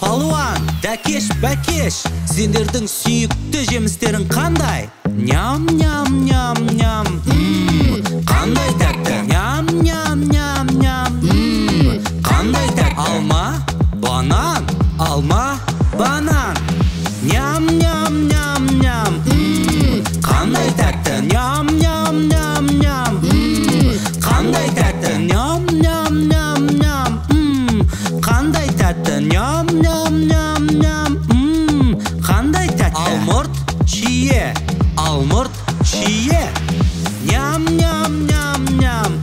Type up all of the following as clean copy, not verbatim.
Палуан, Дәкеш, Бәкеш, сендердің сүйікті жемістерің қандай? Ням, ням, ням, ням. Қандай тәтті? Ням, ням, ням, ням. Қандай тәтті? Алма, банан, алма, банан. Ням, ням, ням, ням. Қандай тәтті? Ням, ням, ням, ням. Қандай тәтті? Ням, ням, ням, ням. Қандай тәтті? Ням, ням, ням, ням. Қандай тәтті? Алмұрт, шие, алмұрт, шие. Ням, ням, ням, ням.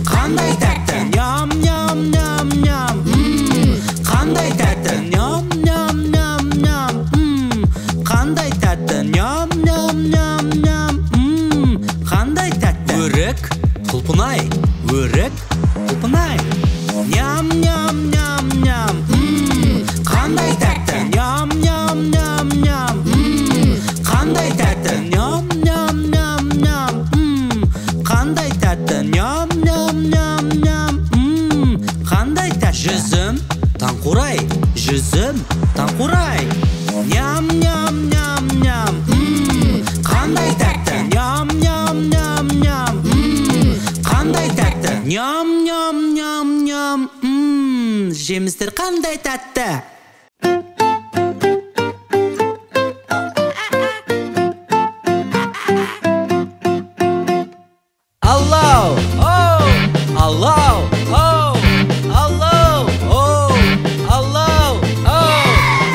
Қандай тәтті? Ням, ням, ням, ням. Қандай тәтті? Ням, ням, ням, ням. Қандай тәтті? Ням, ням, ням, ням. Қандай тәтті? Өрік, құлпынай, өрік, құлпынай. Ням, ням, ням, ням. Қандай тәтті? Ням, ням, ням, ням. Қандай тәтті? Ням, ням, ням, ням. Қандай тәтті? Ням, ням, ням, ням. Қандай тәтті? Жүзім, таңқурай, жүзім, таңқурай. Ням, ням, ням, ням. Қандай тәтті? Ням, ням, ням, ням. Қандай тәтті? Ням, ням, ням, ням. Жемістер қандай тәтті? Аллау, оу, аллау, оу, аллау, оу, аллау, оу.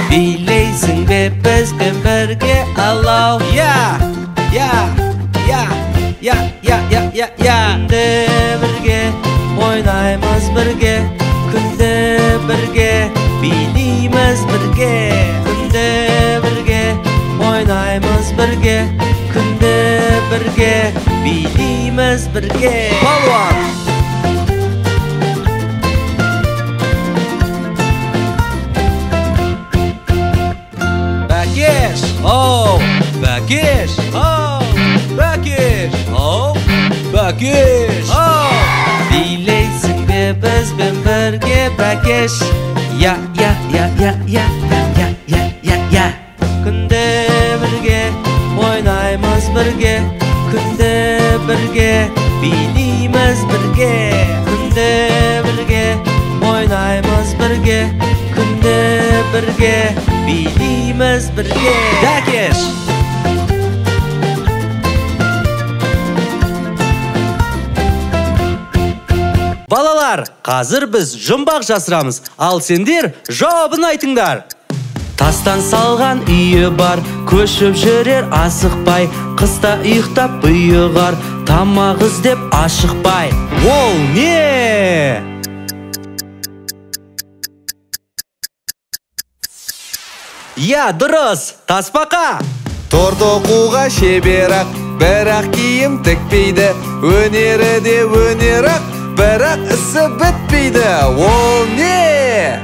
Билейсің бе бізбен бірге, аллау? Я, я, я, я, я, я, я, я. Күнде бірге ойнаймыз бірге, күнде бірге билейміз бірге. Күнде бірге ойнаймыз бірге, күнде бірге билейміз бірге. Палуан. Бәкеш, оу, Бәкеш, оу, Бәкеш, оу, Бәкеш, оу. Билейсің бе бізбен бірге, Бәкеш? Я, я, я, я, я, я, я, я, я. Күнде бірге ойнаймыз бірге, күнде бірге билейміз бірге. Күнде бірге ойнаймыз бірге, күнде бірге билейміз бірге. Дәкеш. Балалар, қазір біз жұмбақ жасырамыз, ал сендер жауабын айтыңдар. Тастан салған үйі бар, көшіп жүрер асықпай, қыста ұйықтап ұйығар, тамақ іздеп ашықпай. Ол не? Я, дұрыс, тасбақа. Тор тоқуға шебер-ақ, бірақ киім тікпейді, өнері де өнер-ақ, бірақ ісі бітпейді. Ол не?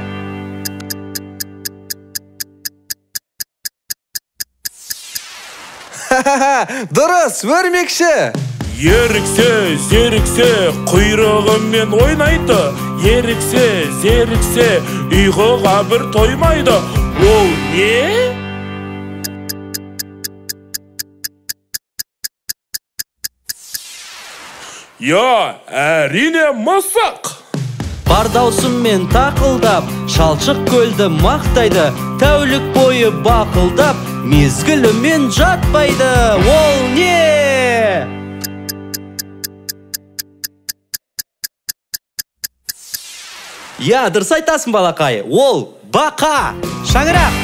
Ха-ха-ха, дұрыс, өрмекші. Еріксе, зеріксе, құйрығымен ойнайды. Еріксе, зеріксе, ұйқыға бір тоймайды. Ол не? Я, әрине мысық. Бар даусымен тақылдап, шалшық көлді мақтайды, тәулік бойы бақылдап, мезгілімен жатпайды. Ол не? Я, дұрыс айтасың, балақай. Ол бақа. Шаңырақ,